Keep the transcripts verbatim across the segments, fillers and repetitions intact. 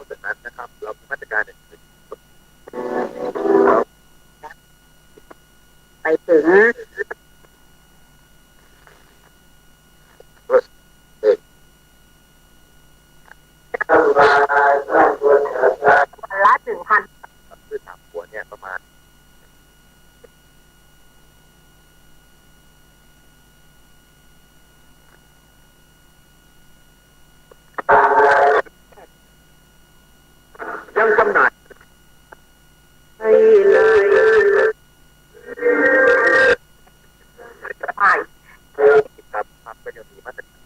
จากนั้นนะครับ เรามีมาตรการอื่นๆ ไปถึง วันละหนึ่งพัน พืชสามหัวเนี่ยประมาณ ยังจำหน่าย ไม่ ครับ ครับ ก็ยังมีมาตรการ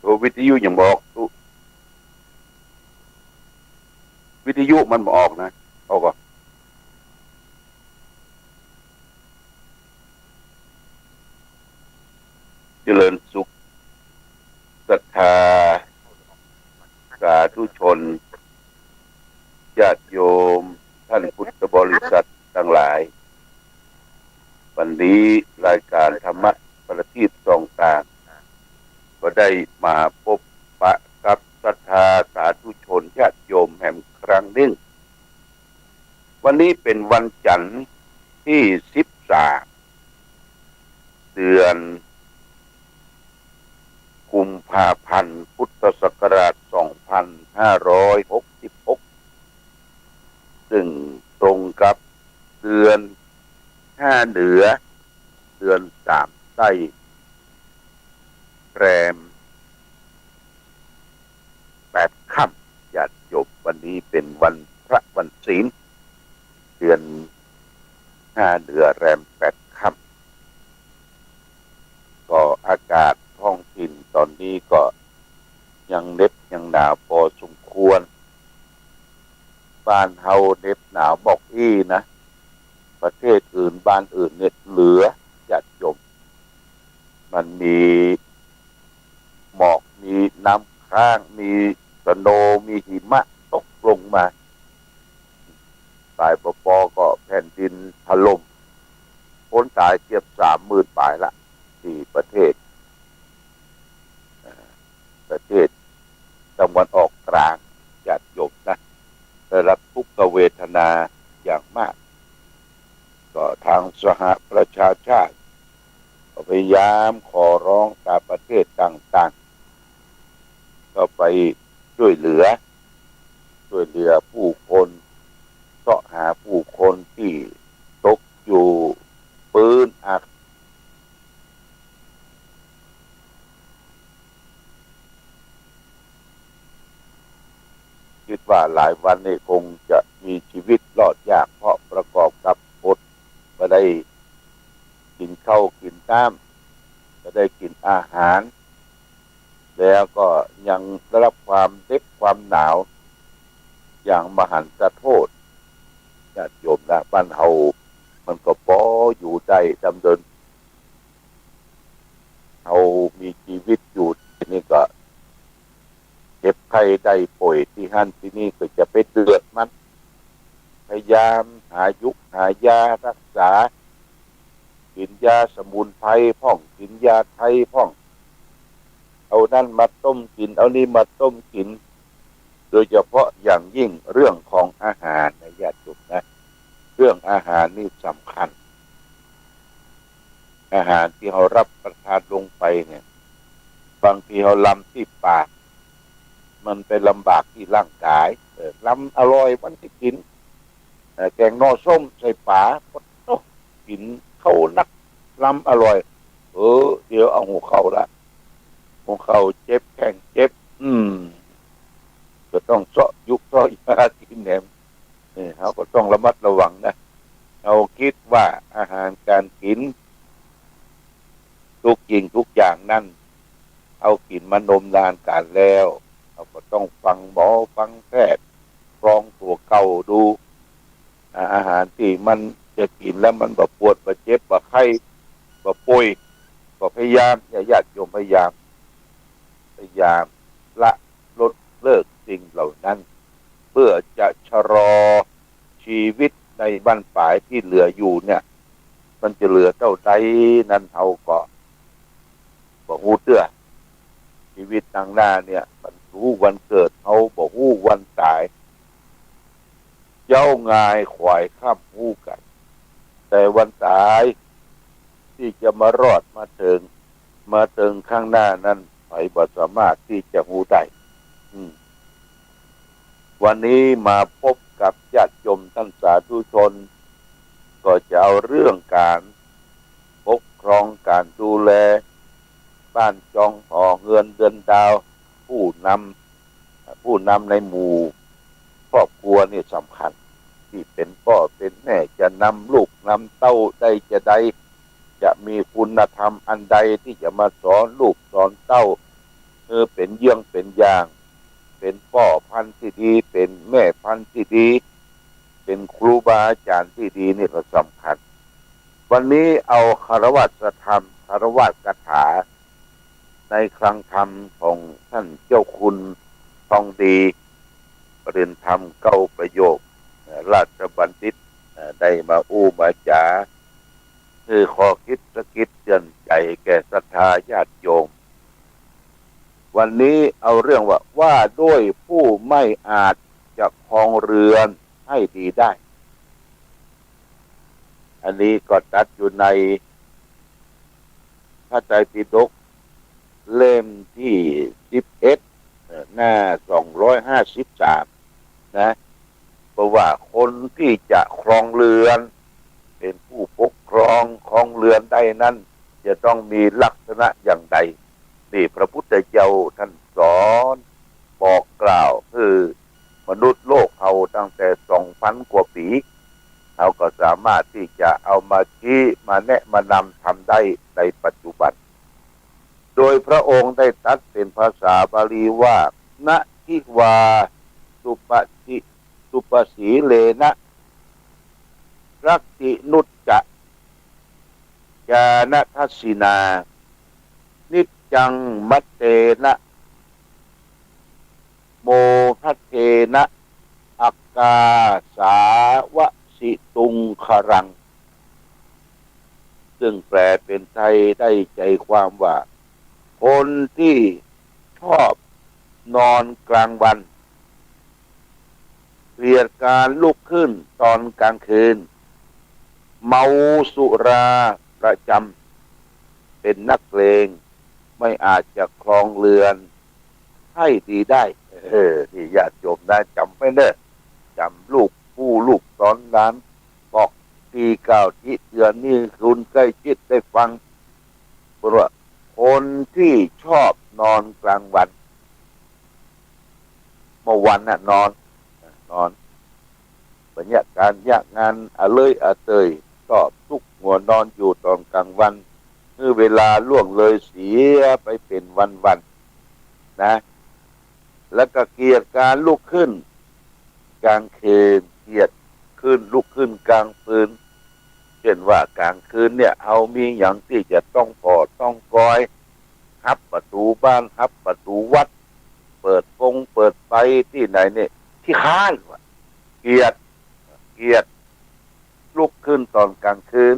โอ้ วิทยุยังบ่ออก วิทยุมันบ่ออกนะ ออกก่อ เจริญสุข ศรัทธา สาธุชน ญาติโยม ท่านพุทธบริษัทตังหลาย วันนี้รายการธรรมะประทีปส่องตาง ก็ได้มาปะปะกับศรัทธาสาธุชนญาติโยมแหมครั้งนึ่ง วันนี้เป๋นวันจันทร์ตี้สิบสาม เดือนกุมภาพันธ์ พุทธศักราชสองพันห้าร้อยหกสิบหก ซึ่งตรงกับเดือนห้าเหนือ เดือนสามใต้ แรมแปดค่ำ ญาติโยม วันนี้เป๋นวันพระวันศีล เดือนห้าเหนือแรมแปดค่ำ ก็อากาศท้องถิ่นต๋อนนี้ก็ยังเหน็บยังหนาวปอสมควร บ้านเฮาเหน็บหนาวมอกอี้นะ ประเทศอื่น บ้านอื่นเนี่ยเหลือ ญาติโยม มันมีหมอก มีน้ำค้าง มีสโนว์ มีหิมะตกลงมา ต๋ายปอๆ ก็แผ่นดินถล่ม คนต๋ายเกือบสามหมื่นป๋ายละ ตี้ประเทศ เอ่อ ประเทศตะวันออกกลาง ญาติโยมนะ ได้รับทุกขเวทนาอย่างมาก ก็ทางสหประชาชาติก็พยายามขอร้องต๋ามประเทศต่างๆ ก็ไปช่วยเหลือ ช่วยเหลือผู้คน เซาะหาผู้คนตี้ตกอยู่ปื้นอาคาร กึ๊ดว่าหลายวันนี่คงจะมีชีวิตรอดยาก เพราะประกอบกับบทบ่ได้กิ๋นข้าวกิ๋นน้ำ บ่ได้กิ๋นอาหาร แล้วก็ยังได้รับความเหน็บความหนาวอย่างมหันตโทษ ญาติโยมนะ บ้านเฮามันก็ปออยู่ได้ดำเนิน เฮามีชีวิตอยู่นี่ก็ เจ็บไข้ได้ป่วยตี้หั้นตี้นี่ก็จะไปเดือดมัน พยายามหายุกหายารักษา กิ๋นยาสมุนไพรพ่อง กิ๋นยาไทยพ่อง เอานั้นมาต้มกิ๋น เอานี่มาต้มกิ๋น โดยเฉพาะอย่างยิ่งเรื่องของอาหารนะญาติโยมนะ เรื่องอาหารนี่สำคัญ อาหารตี้เฮารับประทานลงไปเนี่ย บางทีเฮาลำตี้ปาก มันไปลำบากตี้ร่างก๋าย เออ ลำอร่อยวันนี้กิ๋น เอ่อ แก๋งหน่อส้มใส่ป๋า โอ้โห กิ๋นข้าวนัก ลำอร่อย เออ เดี๋ยวเอาหัวเข่าละ หัวเข่าเจ็บ แข้งเจ็บ อืม ก็ต้องเซาะยุกเซาะยากิ๋นแหม เออ เฮาก็ต้องระมัดระวังนะ เฮากึ๊ดว่าอาหารก๋านกิ๋น ทุกสิ่งทุกอย่างนั้น เฮากิ๋นมานมนานก๋านแล้ว เฮาก็ต้องฟังหมอฟังแพทย์ กรองตั๋วเก่าดู อ่า อาหารตี้มันจะกิ๋นแล้วมันบ่ปวดบ่เจ็บบ่ไข้บ่ป่วย ก็พยายาม ญาติโยมพยายาม พยายามละลดเลิกสิ่งเหล่านั้น เพื่อจะชะลอชีวิต ในบั้นปลายตี้เหลืออยู่เนี่ย มันจะเหลือเต้าใดนั้น เฮาก็บ่ฮู้เตื้อ จีวิตตังหน้าเนี่ย บ่ฮู้วันเกิดเฮา บ่ฮู้วันต๋าย เย้างายขวายค่ำฮู้กั๋น แต่วันต๋ายตี้จะมารอดมาเถิง มาเถิงข้างหน้านั้น ใผบ่สามารถตี้จะฮู้ได้ อืม วันนี้มาพบกับญาติโยมต้านสาธุชน ก็จะเอาเรื่องก๋านปกครอง ก๋านดูแลบ้านจองหอเฮือนเดือนดาว ผู้นำ ผู้นำในหมู่ครอบครัวนี่สำคัญ ตี้เป๋นป้อเป๋นแม่จะนำลูกนำเต้าได้จาใด จะมีคุณธรรมอันใดตี้จะมาสอนลูกสอนเต้า เออ เป๋นเยื้องเป๋นอย่าง เป๋นป้อพันธุ์ตี้ดี เป๋นแม่พันธุ์ตี้ดี เป๋นครูบาอาจ๋ารย์ตี้ดีนี่ก็สำคัญ วันนี้เอาคฤหัสถธรรม คฤหัสคาถา ในคลังธรรมของต้านเจ้าคุณทองดี ประเด็นธรรมเก้าประโยค เอ่อ ราชบัณฑิต เอ่อ ได้มาอู้มาจ๋า หื้อข้อคิดสะกิดเตือนใจ๋แก่ศรัทธาญาติโยม วันนี้เอาเรื่องว่า ว่าด้วยผู้ไม่อาจจะครองเรือนให้ดีได้ อันนี้ก็ตรัสอยู่ในพระไตรปิฎกเล่มตี้สิบเอ็ด เอ่อ หน้าสองร้อยห้าสิบสาม นะ เพราะว่าคนตี้จะครองเรือน เป๋นผู้ปกครองครองเรือนได้นั้น จะต้องมีลักษณะอย่างใด นี่พระพุทธเจ้าต้านสอนบอกกล่าวหื้อมนุษย์โลกเฮาตั้งแต่สองพันกว่าปี๋ เฮาก็สามารถตี้จะเอามาชี้มาแนะมานำทำได้ในปัจจุบัน โดยพระองค์ได้ตรัสเป๋นภาษาบาลีว่า นะ หิ วา สุปะสิ สุปะสีเลนะ รักขินุจจะ ญาณทัสสินา นิจจัง มัตเตนะ โมหัตเทนะ อักกา สาวสิตุงครัง ซึ่งแปลเป๋นไทยได้ใจความว่า คนตี้ชอบนอนกลางวัน เกียจก๋านลุกขึ้นต๋อนกลางคืน เมาสุราประจ๋ำ เป๋นนักเลง ไม่อาจจะครองเรือนให้ดีได้ เออ นี่ญาติโยมนะ จ๋ำไว้เน่อ จ๋ำลูกผู้ลูกสอนหลาน บอกตี้กล่าวตี้เตื๋อนหื้อคนใก้ชิดได้ฟัง เปิ้นว่า คนตี้ชอบนอนกลางวัน เมื่อวันน่ะนอน นอน บ่เยียะก๋านเยียะงานอะเลื่อยอะเตื่อย ก็ซุกหัวนอนอยู่ต๋อนกลางวัน หื้อเวลาล่วงเลยเสียไปเป๋นวันๆ นะ แล้วก็เกียจก๋านลุกขึ้นกลางคืน เกียจขึ้นลุกขึ้นกลางคืน เจ้นว่ากลางคืนเนี่ย เฮามีหยังตี้จะต้องผ่อต้องกอย หับประตู๋บ้าน หับประตู๋วัด เปิดฟงเปิดไฟตี้ไหนเนี่ย ขี้คร้านว่ะ เกียจ เกียจลุกขึ้นต๋อนกลางคืน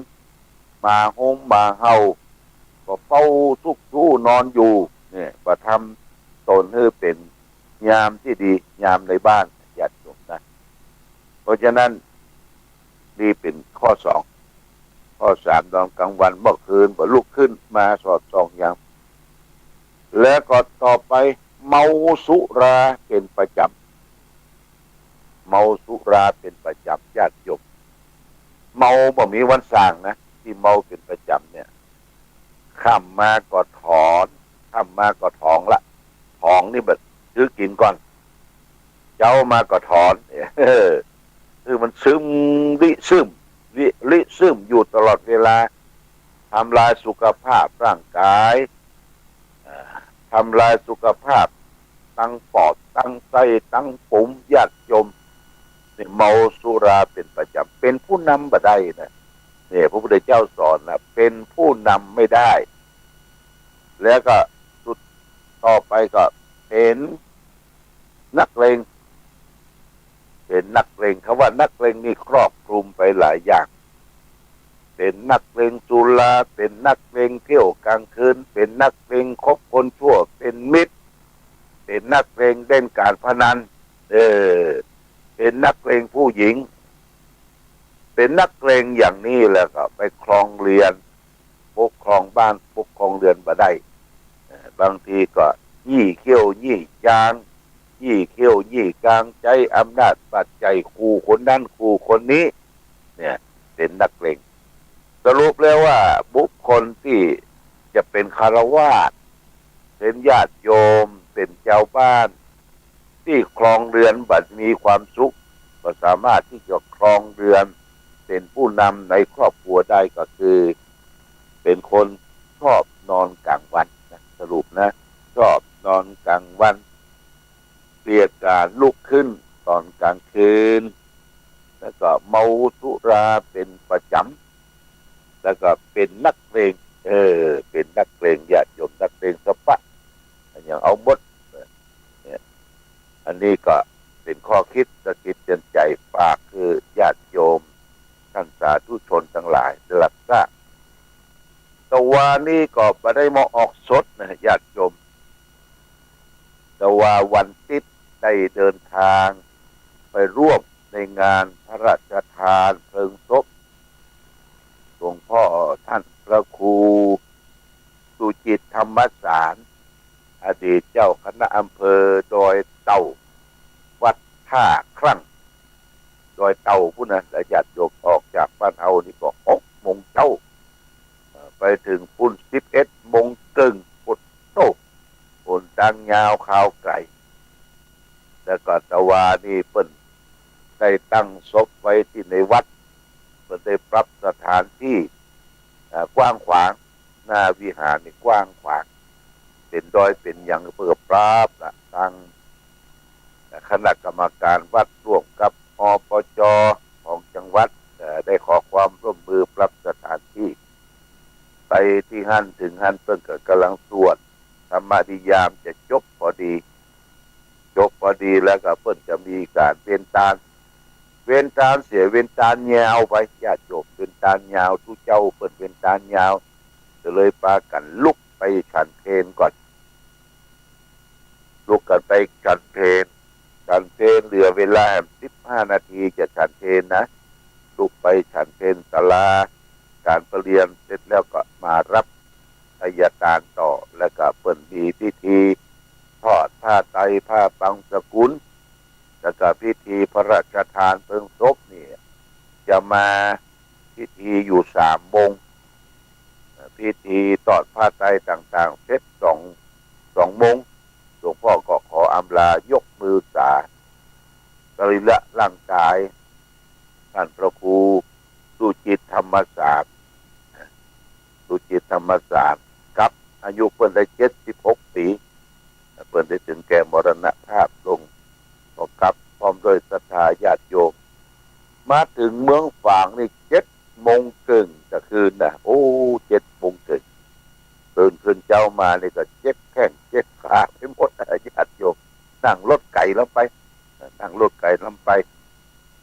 หมาฮงหมาเห่า ก็เฝ้าซุกซู้นอนอยู่ เนี่ย บ่ทำต๋นหื้อเป๋นยามตี้ดี ยามในบ้าน ญาติโยมนะ เพราะฉะนั้น นี่เป๋นข้อสอง ข้อสาม นอนกลางวัน เมื่อคืนบ่ลุกขึ้นมาสอดส่องยาม แล้วก็ต่อไป เมาสุราเป๋นประจ๋ำ เมาสุราเป๋นประจ๋ำ ญาติโยม เมาบ่มีวันส่างนะ ตี้เมาเป๋นประจ๋ำเนี่ย ค่ำมาก็ถอน ค่ำมาก็ถองละ ถองนี่บ่ถือกิ๋นก่อน เจ๊ามาก็ถอน เออ คือมันซึม ริซึม ริ ริซึมอยู่ตลอดเวลา ทำลายสุขภาพร่างกาย อ่า ทำลายสุขภาพตังปอด ตังไส้ ตังปุ๋ม ญาติโยม นี่เมาสุราเป๋นประจ๋ำ เป๋นผู้นำบ่ได้นะ เนี่ย พระพุทธเจ้าสอนนะ เป๋นผู้นำไม่ได้ แล้วก็สุดต่อไปก็เป๋นนักเลง เป๋นนักเลง คำว่านักเลงนี่ครอบคลุมไปหลายอย่าง เป๋นนักเลงสุรา เป๋นนักเลงเที่ยวกลางคืน เป๋นนักเลงคบคนชั่วเป็นมิตร เป๋นนักเลงเล่นการพนัน เออ เป๋นนักเลงผู้หญิง เป๋นนักเลงอย่างนี้แล้วก็ไปครองเรือน ปกครองบ้านปกครองเรือนบ่ได้ เอ่อ บางทีก็ยี่เขี้ยวยี่จาง ยี่เขี้ยวยี่กาง ใจ๊อำนาจบาดใหญ่ ขู่คนนั้นขู่คนนี้ เนี่ย เป๋นนักเลง สรุปแล้วว่าบุคคลตี้จะเป๋นฆราวาส เป๋นญาติโยม เป๋นจาวบ้าน ตี้ครองเรือนบ่มีความสุข ก็สามารถตี้จะครองเรือน เป๋นผู้นำในครอบครัวได้ก็คือ เป๋นคนชอบนอนกลางวันนะ สรุปนะ ชอบนอนกลางวัน เกียจคร้านลุกขึ้นต๋อนกลางคืน แล้วก็เมาสุราเป๋นประจ๋ำ แล้วก็เป๋นนักเลง เออ เป๋นนักเลง ญาติโยม นักเลงสะปะ อย่างเอาหมด เนี่ย อันนี้ก็เป๋นข้อคิดสะกิดเตือนใจ๋ ฝากหื้อญาติโยม ท่านสาธุชนตังหลายได้ฮับทราบ ตะวานี้ก็บ่ได้มาออกสดนะญาติโยม ตะวาวันติ๊ดได้เดินตางไปร่วมในงานพระราชทานเพลิงศพหลวงพ่อท่านพระครูสุจิตธรรมสาร อดีตเจ้าคณะอำเภอดอยเต่า วัดท่าคลั่ง ดอยเต่าปู้นนะ แล้วญาติโยมออกจากบ้านเฮานี่ก็หกโมงเจ๊า เอ่อ ไปเถิงปู้นสิบเอ็ดโมงเกิ่ง โอ้โธ่ หนตางยาวคาวไก๋ แล้วก็ตะวานี้เปิ้นได้ตั้งศพไว้ตี้ในวัด เปิ้นได้ปรับสถานตี้ เอ่อ กว้างขวาง หน้าวิหารนี่กว้างขวาง เป๋นดอยเป๋นหยังเปิ้นก็ปรับละ ตางคณะกรรมการวัดร่วมกับ อปจ ของจังหวัด เอ่อ ได้ขอความร่วมมือปรับสถานตี้ ไปตี้หั้น เถิงหั้นเปิ้นก็ก่ำลังสวดธรรมนิยามจะจบพอดี จบพอดีแล้วก็เปิ้นจะมีก๋านเวนตาน เวนตานเสีย เวนตานยาวไป ญาติโยม เวนตานยาว ตุ๊เจ้าเปิ้นเวนตานยาว ก็เลยปากั๋นลุกไปฉันเพลก่อน ลุกกั๋นไปฉันเพล ฉันเพลเหลือเวลาแหมสิบห้านาทีจะฉันเพลนะ ลุกไปฉันเพลศาลาก๋านประเรียน เสร็จแล้วก็มาฮับไทยทานต่อ แล้วก็เปิ้นมีพิธีทอดผ้าไตร ผ้าบังสุกุล แล้วก็พิธีพระราชทานเพลิงศพนี่ จะมาพิธีอยู่สามโมง พิธีทอดผ้าไตรต่างๆ เสร็จสอง สองโมง หลวงพ่อก็ขออำลายกมือสา สรีระร่างกาย ท่านพระครูสุจิตธรรมสาร สุจิตธรรมสาร กับอายุเปิ้นได้เจ็ดสิบหกปี๋ เปิ้นได้เถิงแก่มรณภาพลง ก็กับพร้อมด้วยศรัทธาญาติโยม มาเถิงเมืองฝางนี่เจ็ดโมงเกิ่งตะคืนนะ โอ้ เจ็ดโมงเกิ่ง ตื่นขึ้นเจ๊ามานี่ก็เจ็บแข้งเจ็บขาไปหมด ญาติโยม นั่งรถไก๋ลำไป นั่งรถไก๋ลำไป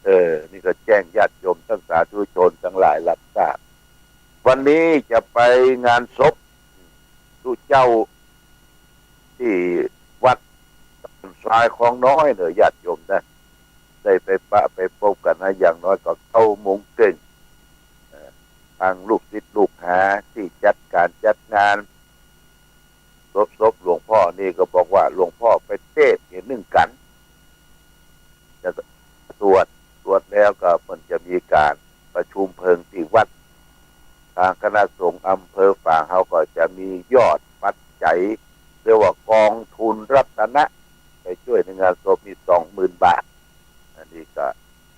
เออ นี่ก็แจ้งญาติโยมท่านสาธุชนตังหลายฮับทราบ วันนี้จะไปงานศพตุ๊เจ้าตี้วัดทรายคลองน้อยเน่อ ญาติโยมนะ ได้ไปปะไปปบกั๋นนะ อย่างน้อยก็เก้าโมงเกิ่ง เอ่อ ตางลูกศิษย์ลูกหาตี้จัดก๋านจัดงานศพ ศพหลวงพ่อนี่ก็บอกว่าหลวงพ่อไปเตสน์เหียนึ่งกั๋น แล้วก็สวด สวดแล้วก็เปิ้นจะมีก๋านประชุมเพลิงตี้วัด ตางคณะสงฆ์อำเภอฝางเฮาก็จะมียอดปัจจัย เรียกว่ากองทุนรัตนะ ไปจ้วยในงานศพนี่สองหมื่นบาท อันนี้ก็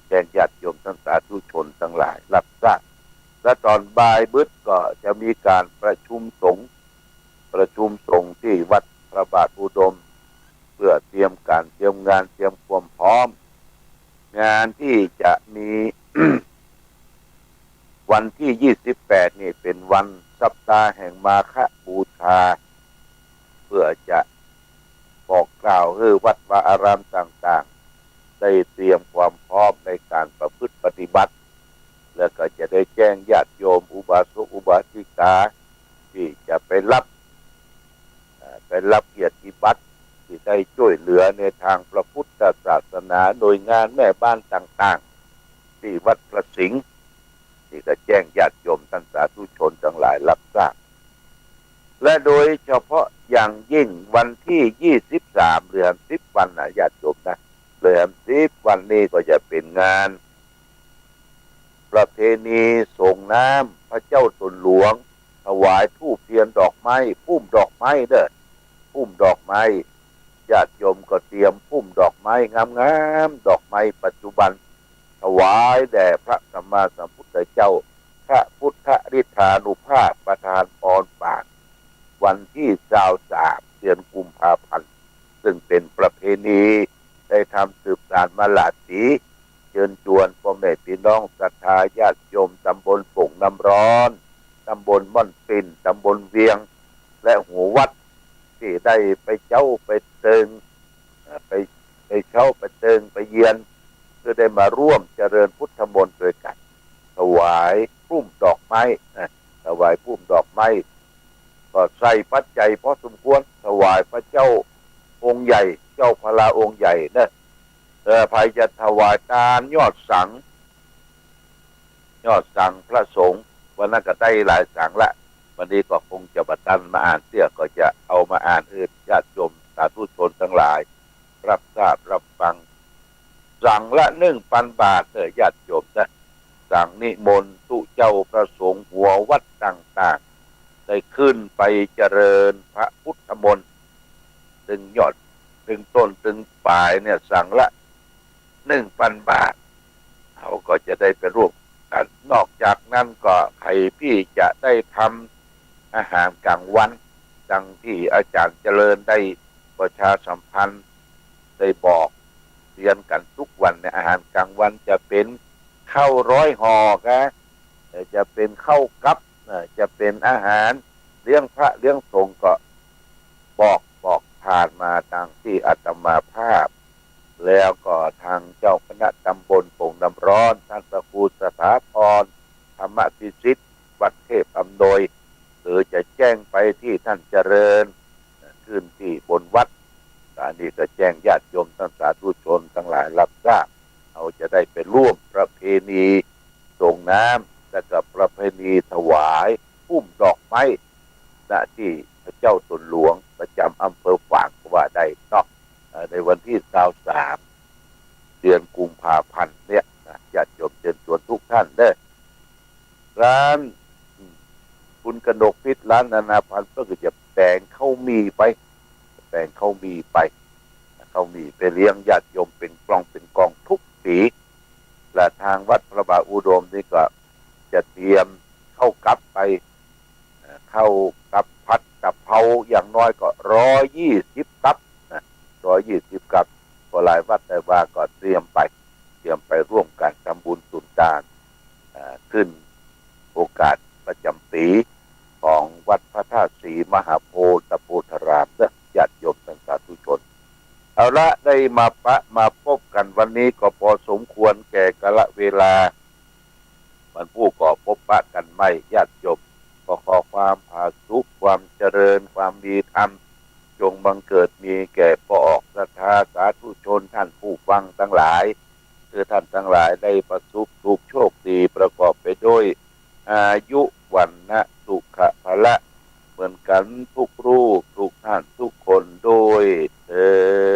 แจ้งญาติโยมท่านสาธุชนตังหลายฮับทราบ และต๋อนบ่ายบึดก็จะมีก๋านประชุมสงฆ์ ประชุมสงฆ์ตี้วัดพระบาทอุดม เปื้อเตรียมก๋านเตรียมงานเตรียมความพร้อม งานตี้จะมี วันตี้ยี่สิบแปดนี่เป๋นวันสัปดาห์แห่งมาฆบูชา เปื้อจะบอกกล่าวหื้อวัดวาอารามต่างๆ ได้เตรียมความพร้อมในการประพฤติปฏิบัติ แล้วก็จะได้แจ้งญาติโยมอุบาสกอุบาสิกา ตี้จะไปฮับ เอ่อ ไปฮับเกียรติบัตรตี้ได้จ้วยเหลือในตางพระพุทธศาสนา หน่วยงานแม่บ้านต่างๆ ตี้วัดพระสิงห์ นี่ก็แจ้งญาติโยมต้านสาธุชนตังหลายฮับทราบ และโดยเฉพาะอย่างยิ่งวันตี้ยี่สิบสาม เหลือสิบวันนะญาติโยมนะ เหลือสิบวันนี้ก็จะเป๋นงานประเพณีส่งน้ำพระเจ้าต๋นหลวง ถวายธูปเตียนดอกไม้ พุ่มดอกไม้เน่อ พุ่มดอกไม้ ญาติโยมก็เตรียมพุ่มดอกไม้งามๆ ดอกไม้ปัจจุบัน ถวายแด่พระสัมมาสัมพุทธเจ้า พระพุทธฤทธานุภาพประทานปอนปาก วันตี้ซาวสาม เดือนกุมภาพันธ์ ซึ่งเป๋นประเพณีได้ทำสืบสานมาหลายปี๋ เจิญจวนป้อแม่ปี้น้องศรัทธาญาติโยมต๋ำบลโป่งน้ำร้อน ต๋ำบลม่อนปิ่น ต๋ำบลเวียง และหัววัด ตี้ได้ไปเจ๊าไปเติง เอ่อ ไป ไปเจ๊าไปเติงไปเยียน เปื้อได้มาร่วมเจริญพุทธมนต์ตวยกั๋น ถวายพุ่มดอกไม้นะ ถวายพุ่มดอกไม้ ก็ใส่ปัจจัยพอสมควร ถวายพระเจ้าองค์ใหญ่ เจ้าพระองค์ใหญ่เน่อ เอ่อ ใผจะถวายตานยอดสัง ยอดสังพระสงฆ์ วันนั้นก็ได้หลายสังละ วันนี้ก็คงจะบ่ตันมาอ่านเสี้ย ก็จะเอามาอ่านหื้อญาติโยมสาธุชนตังหลายฮับทราบฮับฟัง สังละหนึ่งปันบาทเน่อญาติโยมนะ สังนิมนต์ตุ๊เจ้าพระสงฆ์หัววัดต่างๆ ได้ขึ้นไปเจริญพระพุทธมนต์ ตึงยอด ตึงต้น ตึงป๋ายเนี่ย สังละหนึ่งปันบาท เขาก็จะได้ไปร่วมกั๋น นอกจากนั้นก็ใผตี้จะได้ทำอาหารก๋างวัน ดังตี้อาจ๋ารย์เจริญได้ประชาสัมพันธ์ ได้บอกเตือนกั๋นกู้วันเนี่ย อาหารก๋างวันจะเป๋นข้าวร้อยห่อก็ เอ่อ จะเป๋นข้าวกับ เอ่อ จะเป๋นอาหารเลี้ยงพระเลี้ยงสงฆ์ก็บอก บอกผ่านมาตางตี้อาตมาภาพ แล้วก็ตางเจ้าคณะต๋ำบลโป่งน้ำร้อน ต้านพระครูสถาพร ธรรมพิสิทธิ์ วัดเทพอำนวย หรือจะแจ้งไปตี้ต้านเจริญ ขึ้นตี้บนวัด อันนี้ก็แจ้งญาติโยมต้านสาธุชนตังหลายฮับทราบ เขาจะได้ไปร่วมประเพณีส่งน้ำ และก็ประเพณีถวายพุ่มดอกไม้ ณ ตี้พระเจ้าต๋นหลวงประจ๋ำอำเภอฝางก็ว่าได้เนาะ เอ่อ ในวันตี้ซาวสาม เดือนกุมภาพันธ์เนี่ยนะ ญาติโยมเจิญจวนกู้ต้านเน่อ ร้าน อืม คุณกนกพิษ ร้านนานาพันธุ์ เปิ้นก็จะแป๋งข้าวหมี่ไป แป๋งข้าวหมี่ไป ข้าวหมี่ไปเลี้ยงญาติโยมเป๋นกล่องเป๋นกล่องกู้ปี๋ และตางวัดพระบาทอุดมนี่ก็จะเตรียมข้าวกับไป เอ่อ ข้าวกับผัดกะเพราอย่างน้อยก็ร้อยยี่สิบกับนะ ร้อยยี่สิบกับ ก็หลายวัดหลายวาก็เตรียมไป เตรียมไปร่วมกั๋นทำบุญสุนตาน เอ่อ ขึ้นโอกาสประจ๋ำปี๋ของวัดพระธาตุศรีมหาโพธิ์ตะโพธารามเน่อ ญาติโยมต้านสาธุชน เอาละ ได้มาปะมาปบกั๋นวันนี้ก็พอสมควรแก่กาลเวลา วันพูดก็ปบปะกั๋นใหม่ ญาติโยม ก็ขอความผาสุก ความเจริญ ความมีธรรม จงบังเกิดมีแก่ป้อออกศรัทธาสาธุชนต้านผู้ฟังตังหลาย หื้อต้านตังหลายได้ประสบสุขโชคดี ประกอบไปด้วยอายุ วรรณะ สุขะ พละ เหมือนกั๋นกู้รูปกู้ต้านกู้คนด้วยเทอญ